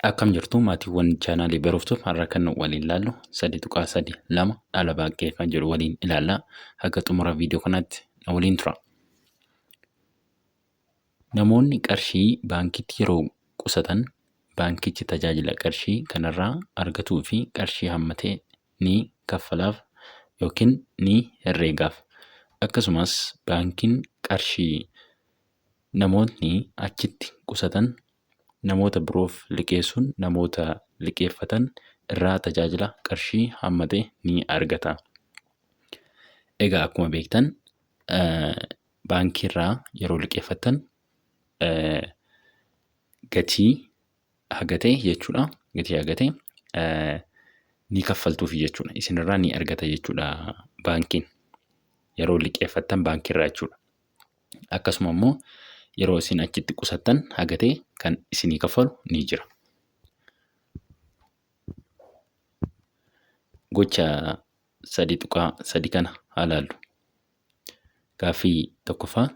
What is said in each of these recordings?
Akkam jirtu maatiiwwan chaanaalii Baruuftuuf har'a kan waliin ilaallu 3.32 dhala baaqqee kan jedhu waliin ilaalla. Haga xumura viidiyoo kanaatti na waliin tura. Namoonni qarshii baankiitti yeroo qusatan baankichi tajaajila qarshii kanarraa argatuu fi qarshii hamma ta'e ni kaffalaaf yookiin ni herreegaaf. Akkasumas baankiin qarshii namootni achitti qusatan namoota biroof liqeessuun namoota liqeeffatan irraa tajaajila qarshii hamma ta'e ni argata. Egaa akkuma beektan baankii irraa yeroo liqeeffattan gatii haga ta'e jechuudha. Gatii haga ta'e ni kaffaltuufi jechuudha. Isinirraa ni argata jechuudha baankiin yeroo liqeeffattan baankii irraa jechuudha. Akkasuma immoo yeroo isin achitti qusattan haga ta'e kan isinii kaffalu ni jira. Gocha 3.3 kana haa laallu. Gaaffii tokkoffaa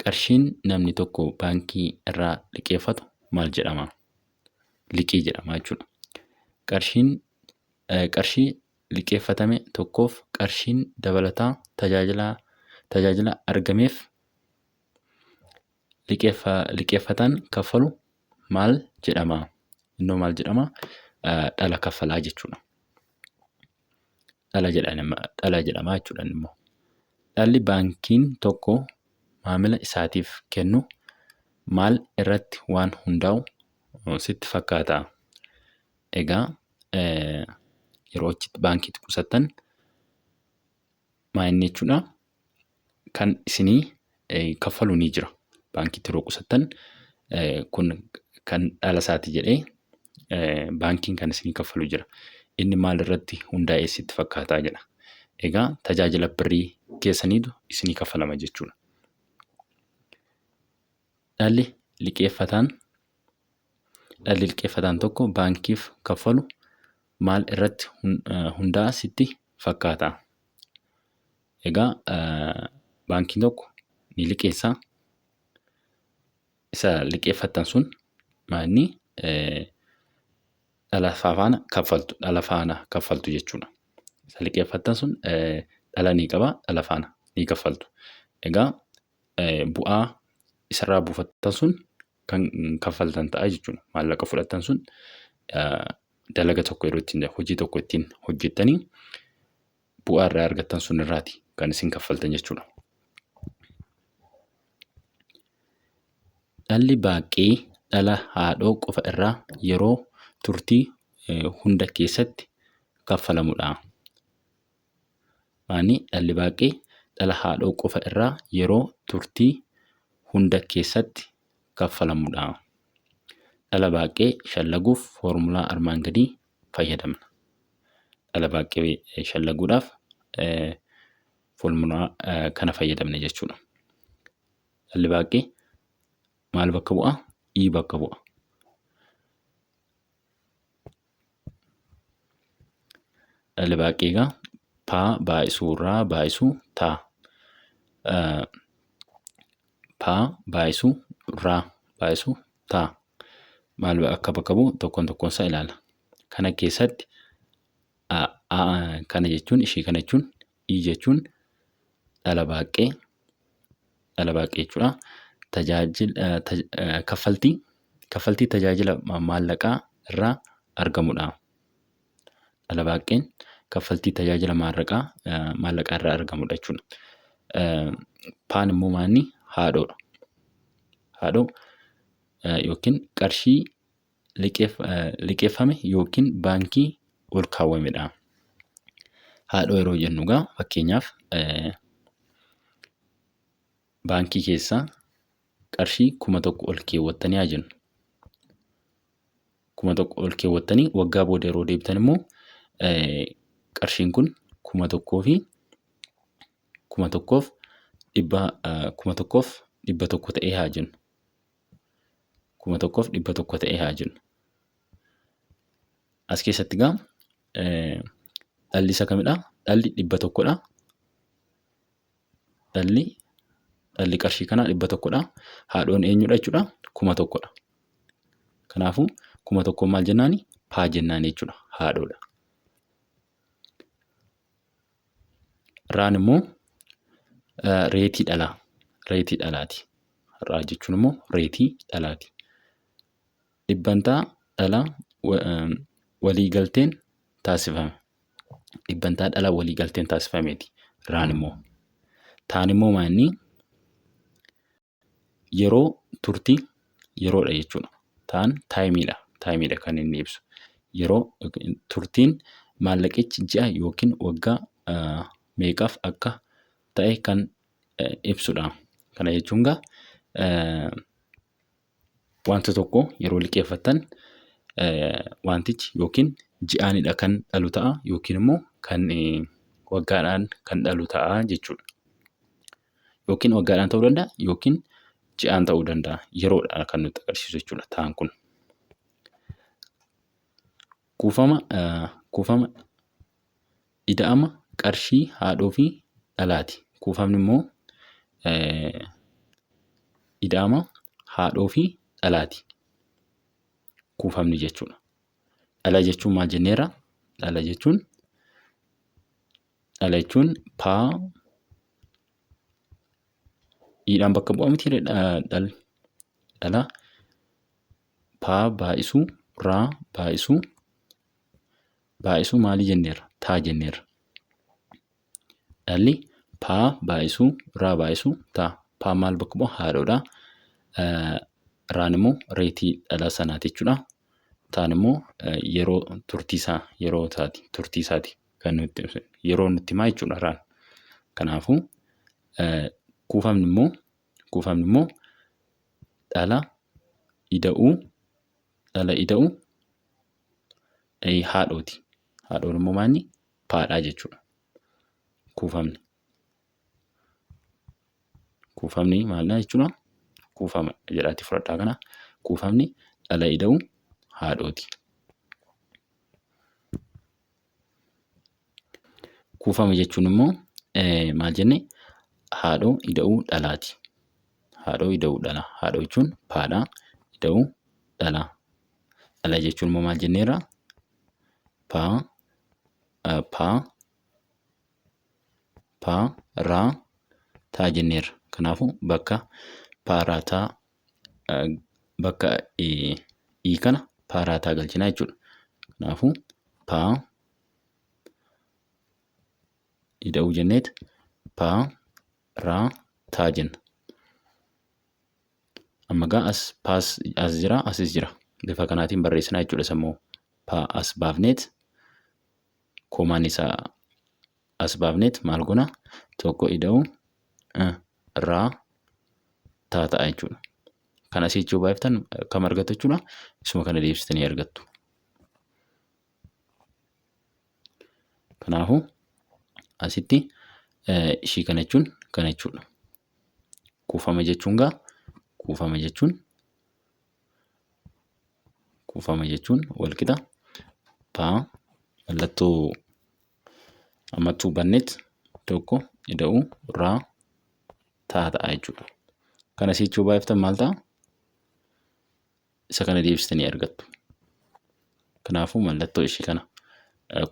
qarshiin namni tokko baankii irraa liqeeffatu maal jedhama? Liqii jedhama jechuudha. Qarshiin qarshii liqeeffatame tokkoof qarshiin dabalataa tajaajila argameef liqeeffataan kaffalu maal jedhama? Innoo maal jedhama? Dhala kaffalaa jechuudha. Dhala jedhama jechuudha inni immoo. Dhalli baankiin tokko maamila isaatiif kennu maal irratti waan hundaa'u sitti fakkaata? Egaa yeroo achitti baankiitti qusattan maa inni jechuudha kan isinii kaffalu ni jira. Baankiitti yeroo qusattan kun kan dhala isaati jedhee baankiin kan isinii kaffalu jira. Inni maal irratti hundaa'ee sitti fakkaataa jedha. Egaa tajaajila birrii keessaniitu isinii kaffalama jechuudha. Dhalli liqeeffataan Dhalli liqeeffataan tokko baankiif kaffalu maal irratti hundaa'a sitti fakkaata? Egaa baankiin tokko ni liqeessa. Isa liqeeffattan sun maalinni dhala faana kaffaltu dhala faana kaffaltu jechuudha. Isa liqeeffattan sun dhala ni qaba dhala faana ni kaffaltu. Egaa bu'aa isarraa buufattan sun kan kaffaltan ta'a jechuudha. Maallaqa fudhattan sun dalaga tokko yeroo ittiin hojii tokko ittiin hojjettanii bu'aa irraa argattan sun irraati kan isin kaffaltan jechuudha. Dhalli baaqqee dhala haadhoo qofa irraa yeroo turtii hunda keessatti kaffalamudha. Maani dhalli baaqqee dhala haadhoo qofa irraa yeroo turtii hunda keessatti kaffalamudha. Dhala baaqqee shallaguuf foormulaa armaan gadii fayyadamna. Dhala baaqqee shallaguudhaaf foormulaa kana fayyadamna jechuudha. Dhalli baaqqee maal bakka bu'a? I bakka bu'a. Dhalli baaqqee egaa paa baay'isuu raa baay'isuu taa. Paa baay'isuu raa baay'isuu taa. Maal akka bakka bu'u tokkoon tokkoon isaa ilaala. Kana keessatti kana jechuun ishii kana jechuun i jechuun dhala baaqqee dhala baaqqee jechuudha. Tajaajila kaffaltii kaffaltii tajaajila maallaqaa irraa argamudha. Dhala baaqqeen kaffaltii tajaajila maallaqaa maallaqaa irraa argamudha jechuudha. Paan immoo maanni haadhoodha. Haadhoo yookiin qarshii liqeeffame yookiin baankii ol kaawwamedha. Haadhoo yeroo jennu egaa fakkeenyaaf baankii keessaa qarshii 1000 ol keewwattanii haa jennu. 1000 ol keewwattanii waggaa booda yeroo deebitan immoo qarshiin kun kuma tokkoo fi kuma tokkoof dhibba 1100 ta'ee haa jennu. 1100 ta'ee haa jennu. As keessatti egaa dhalli isa kamidha? Dhalli 100dha. Dhalli dhalli qarshii kanaa 100dha. Haadhoon eenyudha jechuudha? 1000dha. Kanaafuu 1000 maal jennaani? Paa jennaan jechuudha. Haadhoodha. Raan immoo reetii dhalaa. Reetii dhalaati. Raa jechuun immoo reetii dhalaati. Dhibbantaa dhalaa waliigalteen taasifame. Dhibbantaa dhalaa waliigalteen taasifameeti. Raan immoo. Taan immoo maanni yeroo turtii yeroodha jechuudha. Taan taayimiidha. Taayimiidha kan inni ibsu. Yeroo turtiin maallaqichi ji'a yookiin waggaa meeqaaf akka ta'e kan ibsudha. Kana jechuun gaa wanta tokko yeroo liqeeffattan wantichi yookiin ji'aanidha kan dhalu ta'a yookiin immoo kan waggaadhaan kan dhalu ta'a jechuudha. Yookiin waggaadhaan ta'uu danda'a yookiin ji'aan ta'uu danda'a. Yeroodha kan nutti agarsiisu jechuudha ta'an kun. Kuufama kuufama ida'ama qarshii haadhoo fi dhalaati. Kuufamni immoo ida'ama haadhoo fi dhalaati. Kuufamni jechuudha. Dhala jechuun maal jenneerra? Dhala jechuun dhala jechuun paa iidhaan bakka bu'a miti dhalli. Dhala paa baay'isuu raa baay'isuu baay'isuu maalii jenneerra? Taa jenneerra. Dhalli paa baay'isuu raa baay'isuu taa. Paa maal bakka bu'a? Haadhoodha. Raan immoo reetii dhala sanaati jechuudha. Taan immoo yeroo turtii isaa yeroo isaati turtii isaati kan nutti ibsu yeroo nutti himaa jechuudha raan. Kanaafuu kuufamni immoo kuufamni immoo dhala ida'uu dhala ida'uu haadhooti. Haadhoon immoo maanni paadhaa jechuudha. Kuufamni. Kuufamni maalidha jechuudha? Kuufama jedhaati fudhadhaa kana. Kuufamni dhala ida'uu haadhooti. Kuufama jechuun immoo maal jenne haadhoo ida'uu dhalaati. Haadhoo ida'uu dhala. Haadhoo jechuun paadha. Ida'uu dhala. Dhala jechuun immoo maal jenneerra? Paa paa paa raa taa jenneerra. Kanaafuu bakka paa raa taa bakka i kana paa raa taa galchinaa jechuudha. Kanaafuu paa ida'uu jenneet paa raa taa jenna. Amma gaa as paas as jira asis jira. Bifa kanaatiin barreessinaa jechuudha sammuu paa as baafneet koomaan isaa as baafneet maal goona tokko ida'uu raa taa ta'a jechuudha. Kan asii jechuu baay'iftan kam argattu jechuudha. Isuma kana deebistanii argattu. Kanaafuu asitti ishii kana jechuun kana jechuudha. Kuufama jechuun gaa kuufama jechuun kuufama jechuun walqixa paa mallattoo ammattuu banneet tokko ida'uu raa taa ta'a jechuudha. Kana sichuu baay'iftan maal ta'a? Isa kana deebistanii argattu. Kanaafuu mallattoo ishii kana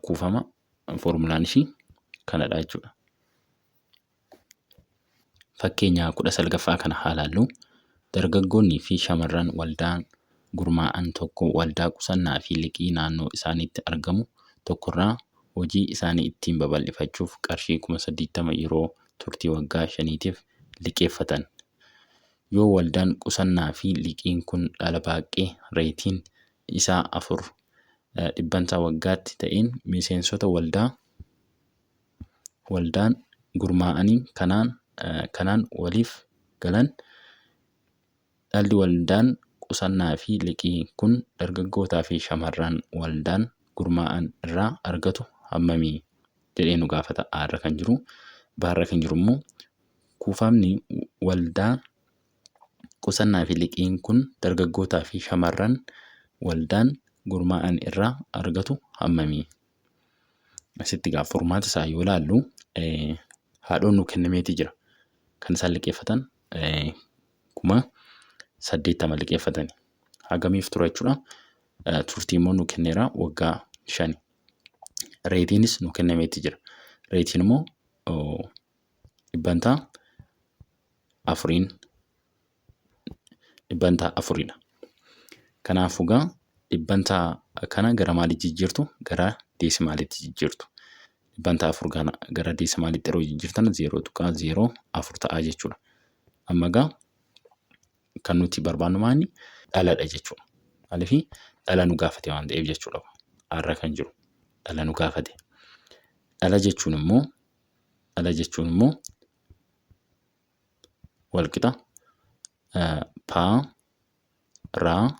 kuufama foormulaan ishii kanadha jechuudha. Fakkeenya 19ffaa kana haa ilaallu. Dargaggoonnii fi shamarran waldaan gurmaa'an tokko waldaa qusannaa fi liqii naannoo isaaniitti argamu tokkorraa hojii isaanii ittiin babal'ifachuuf qarshii 80,000 yeroo turtii waggaa shaniitiif liqeeffatan. Yoo waldaan qusannaa fi liqiin kun dhala baaqqee reetiin isaa 4 dhibbantaa waggaatti ta'een miseensota waldaa waldaan gurmaa'anii kanaan kanaan waliif galan dhalli waldaan qusannaa fi liqii kun dargaggootaa fi shamarran waldaan gurmaa'an irraa argatu hammamii jedhee nu gaafata. A irra kan jiru B irra kan jiru immoo kuufamni waldaa qusannaa fi liqiin kun dargaggootaa fi shamarran waldaan gurmaa'an irraa argatu hammamii? Asitti egaa furmaata isaa yoo ilaallu haadhoon nu kennameetii jira. Kan isaan liqeeffatan 80,000 liqeeffatani. Hagamiif tura jechuudha? Turtii immoo nu kenneera, waggaa 5. Rateiinis nu kennameeti jira. Rateiin immoo dhibbantaa afuriin, dhibbantaa afuridha. Kanaafuu egaa dhibbantaa kana gara maaliitti jijjiirtu? Gara decimaliitti jijjiirtu. Dhibbantaa afur kana gara decimaliitti yeroo jijjiirtan 0.04 ta'a jechuudha. Amma egaa kan nuti barbaannu maali? Dhaladha jechuudha. Maaliif? Dhala nu gaafate waan ta'eef jechuudha. Har'a kan jiru dhala nu gaafate. Dhala jechuun immoo walqixa paa raa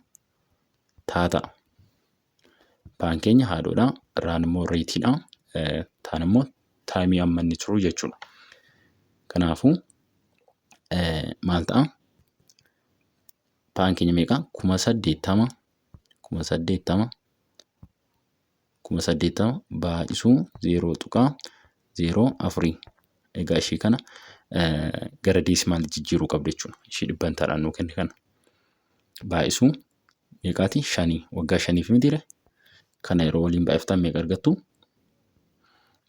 taa ta'a. Paan keenya haadhoodha. Raan immoo rateiidha. Taan immoo timeii amma inni turu jechuudha. Kanaafuu maal ta'a? Paan keenya meeqa? 80,000, 80,000, 80,000 baay'isuu 0.04. Egaa ishii kana gara decimalii jijjiiruu qabdu jechuudha. Ishii dhibbantaadhaan nuu kenne kana. Baay'isuu meeqaati? Shanii. Waggaa 5f mitiire? Kana yeroo waliin baay'iftan meeqa argattu?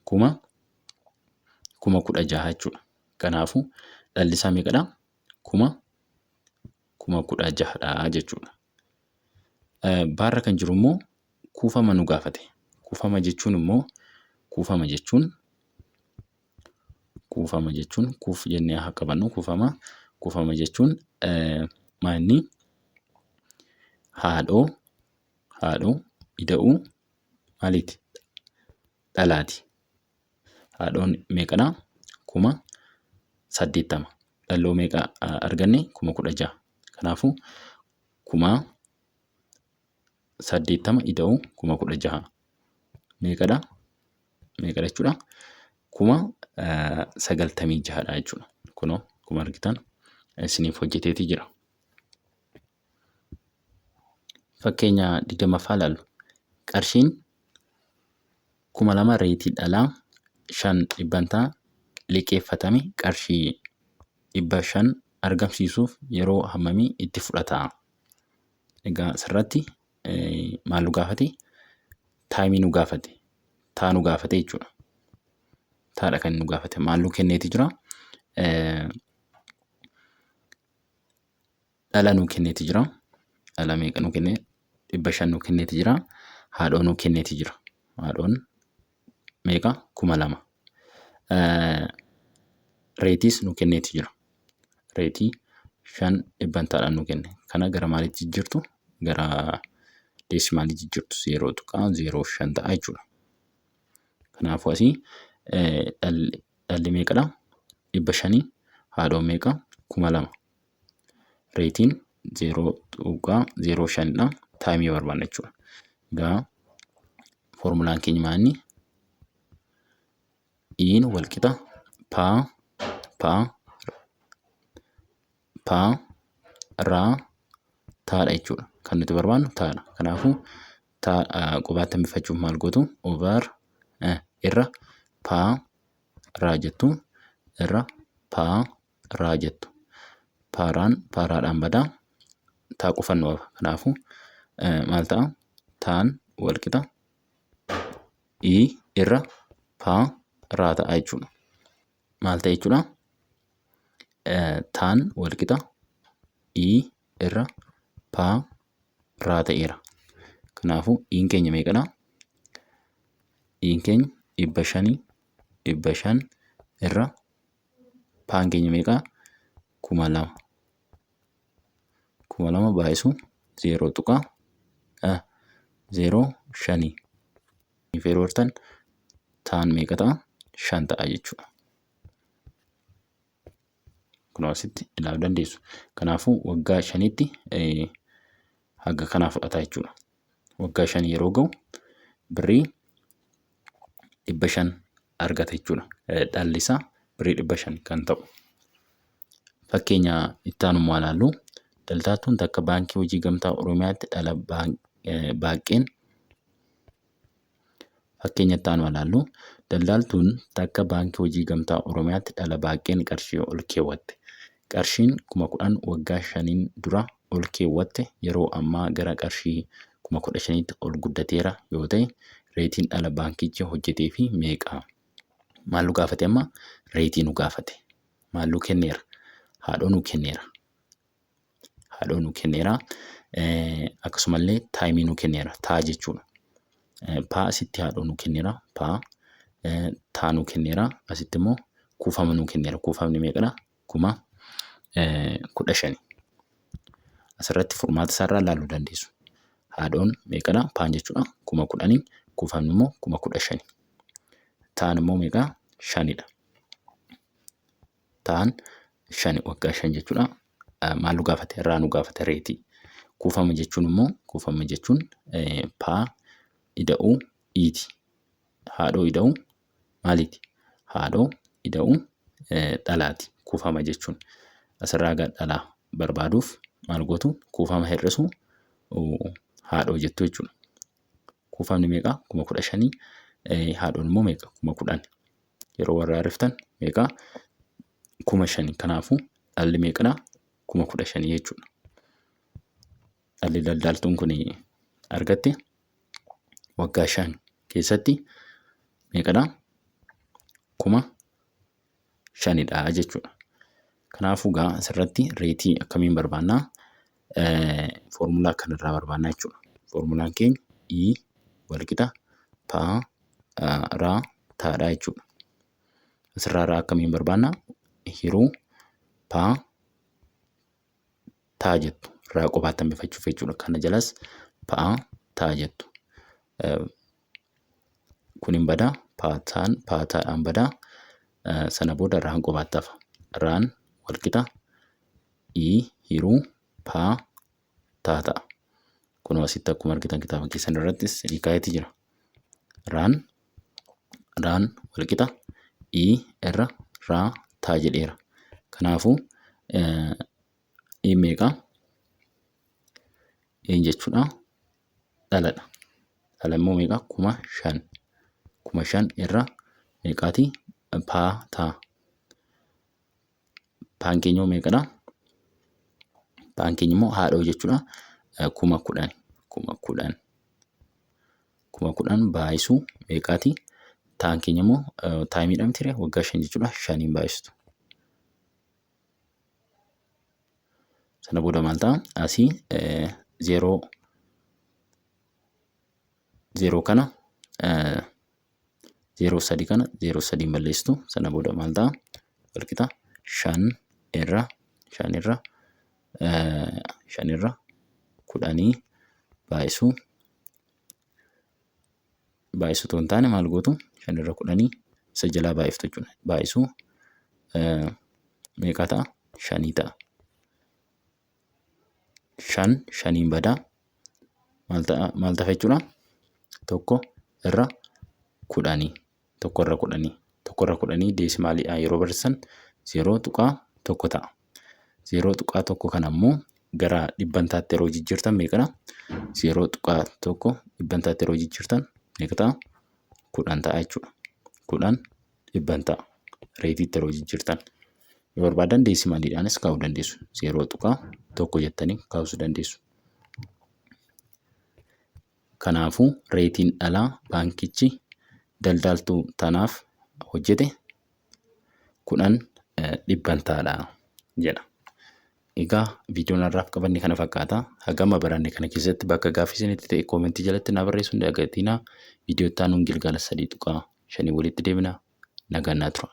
16,000 jechuudha. Kanaafuu dhalli isaa meeqadha? 16,000dha jechuudha. Baarra kan jiru immoo kuufama nu gaafate. Kuufama jechuun kuuf jennee haa qabannu kuufama. Kuufama jechuun maalinni haadhoo ida'uu maaliiti? Dhalaati. Haadhoon meeqadha? 80,000. Dhalloo meeqa arganne? 16,000. Kanaafuu 80,000 ida'uu 16,000 meeqadha? Meeqadha jechuudha? 96,000dha jechuudha. Kunoo akkuma argitan isiniif hojjeteetii jira. Fakkeenya 20ffaa ilaallu. Qarshiin 2,000 rateii dhalaa 5 dhibbantaa liqeeffatame qarshii 500 argamsiisuuf yeroo hammamii itti fudhata? Egaa asirratti maal nu gaafate? Timeii nu gaafate. Taa nu gaafate jechuudha. Taadha kan nu gaafate. Maal nu kenneeti jira? Dhala nu kenneeti jira. Dhala meeqa nu kenne? 500 nu kenneeti jira. Haadhoo nu kenneeti jira. Haadhoon meeqa? 2,000. Rateiis nu kenneeti jira. Rateii 5 dhibbantaadhaan nu kenne. Kana gara maaliitti jijjiirtu? Gara decimalii jijjiirtu, 0.05 ta'a jechuudha. Kanaafuu asii dhalli meeqadha? 500. Haadhoon meeqa? 2,000. Rateiin 0.05dha. Timeii barbaanna jechuudha. Egaa foormulaan keenya maali? Iin walqixa paa paa paa raa taadha jechuudha. Kan nuti barbaannu taadha. Kanaafuu taa qubaatti hambifachuuf maal gootu? Over irra paa raa jettu, irra paa raa jettu. Paaraan paaraadhaan badaa, taa qofan nu hafa. Kanaafuu maal ta'a? Taan walqixa i irra paa raa ta'a jechuudha. Maal ta'e jechuudha? Taan walqixa i irra paa raa ta'eera. Kanaafuu iin keenya meeqadha? Iin keenya 500, 500 irra paan keenya meeqa? 2,000. 2,000 baay'isu 0.05. Yeroo hirtan taan meeqa ta'a? Shan ta'a jechuudha. Kunoo asitti ilaaluu dandeessu. Kanaafuu waggaa 5tti haga kanaa fudhata jechuudha. Waggaa 5 yeroo ga'u birrii 500 argata jechuudha. Dhalli isaa birrii 500 kan ta'u. Fakkeenya itti aanu immoo ilaallu. Daldaltuun takka Baankii Hojii Gamtaa Oromiyaatti dhala baaqqeen. Fakkeenya itti aanu ilaallu. Daldaltuun takka Baankii Hojii Gamtaa Oromiyaatti dhala baaqqeen qarshii ol keewwatte. Qarshiin 10,000 waggaa 5n dura ol keewwatte yeroo ammaa gara qarshii 15,000tti ol guddateera yoo ta'e reetiin dhala baankichi hojjeteefi meeqa? Maal nu gaafate amma? Reetii nu gaafate. Maal nu kenneera? Haadhoo nu kenneera. Haadhoo nu kenneera. Akkasumallee timeii nu kenneera. Taa jechuudha. Paa asitti haadhoo nu kenneera. Paa taa nu kenneera. Asitti immoo kuufama nu kenneera. Kuufamni meeqadha? 15,000. Asirratti furmaata isaarraa ilaaluu dandeessu. Haadhoon meeqadha? Paan jechuudha. 10,000. Kuufamni immoo 15,000. Taan immoo meeqa? Shanidha. Taan shani waggaa 5 jechuudha. Maal nu gaafate? Irraa nu gaafate reetii. Kuufama jechuun immoo kuufama jechuun paa ida'uu iiti. Haadhoo ida'uu maaliiti? Haadhoo ida'uu dhalaati. Kuufama jechuun. Asirraa egaa dhala barbaaduuf maal gootu? Kuufama hir'isu haadhoo jettu jechuudha. Kuufamni meeqa? 15,000. Haadhoon immoo meeqa? 10,000. Yeroo warra hir'iftan meeqa? 5,000. Kanaafuu dhalli meeqadha? 15,000 jechuudha. Dhalli daldaaltuun kun argatte waggaa 5 keessatti meeqadha? 5,000dha jechuudha. Kanaafuu egaa asirratti reetii akkamiin barbaannaa? Foormulaa kanarraa barbaannaa jechuudha. Foormulaan keenya E walqixa P R taadha jechuudha. Asirraa R akkamiin barbaannaa? Hiruu P taa jettu irraa qofaatti hambifachuuf jechuudha. Kana jalas pa'a taa jettu. Kun hin badaa paataan paataadhaan badaa sana booda raan qofaatti hafa. Raan walqixa i hiruu paa taa ta'a. Kunoo asitti akkuma argitan kitaaba keessan irrattis ni kaa'eeti jira. Raan raan walqixa i irra raa taa jedheera. Kanaafuu i meeqa? Een jechuudha dhaladha. Dhala immoo meeqa? 5,000. 5,000 irra meeqaati? Paa taa. Paan keenya immoo meeqadha? Paan keenya immoo haadhoo jechuudha. 10,000. 10,000. 10,000 baay'isuu meeqaati? Taan keenya immoo timeiidha miti waggaa 5 jechuudha. Shaniin baay'istu. Sana booda maal ta'a? Asii zeeroo zeeroo kana zeeroo sadi kana zeeroo sadiin balleessitu. Sana booda maal ta'a? Walqixa shan irra shan irra shan irra kudhanii baay'isuu baay'isuu otoo hin taane maal gootu? Shan irra kudhanii isa jalaa baay'iftu jechuudha. Baay'isuu meeqa ta'a? Shanii ta'a. Shan shaniin badaa maal ta'a maal ta'a jechuudha? Tokko irra kudhanii tokko irra kudhanii tokko irra kudhanii deesimaaliidhaan yeroo barreessan 0.1 ta'a. 0.1 kana immoo gara dhibbantaatti yeroo jijjiirtan meeqadha? 0.1 dhibbantaatti yeroo jijjiirtan meeqa ta'a? 10 ta'a jechuudha. 10 dhibbantaa reetiitti yeroo jijjiirtan. Yoo barbaadan deesimaaliidhaanis kaa'uu dandeessu. 0.1 jettanii kaa'uu dandeessu. Kanaafuu reetiin dhalaa baankichi daldaaltuu tanaaf hojjete 10 dhibbantaadha jedha. Egaa viidiyoon har'aaf qabanne kana fakkaata. Hagama baranne kana keessatti bakka gaaffii isinitti ta'e commentii jalatti naa barreessuu hin dagatinaa. Viidiyoo itti aanuun gilgaala 3.5 walitti deebina. Nagaan naa tura.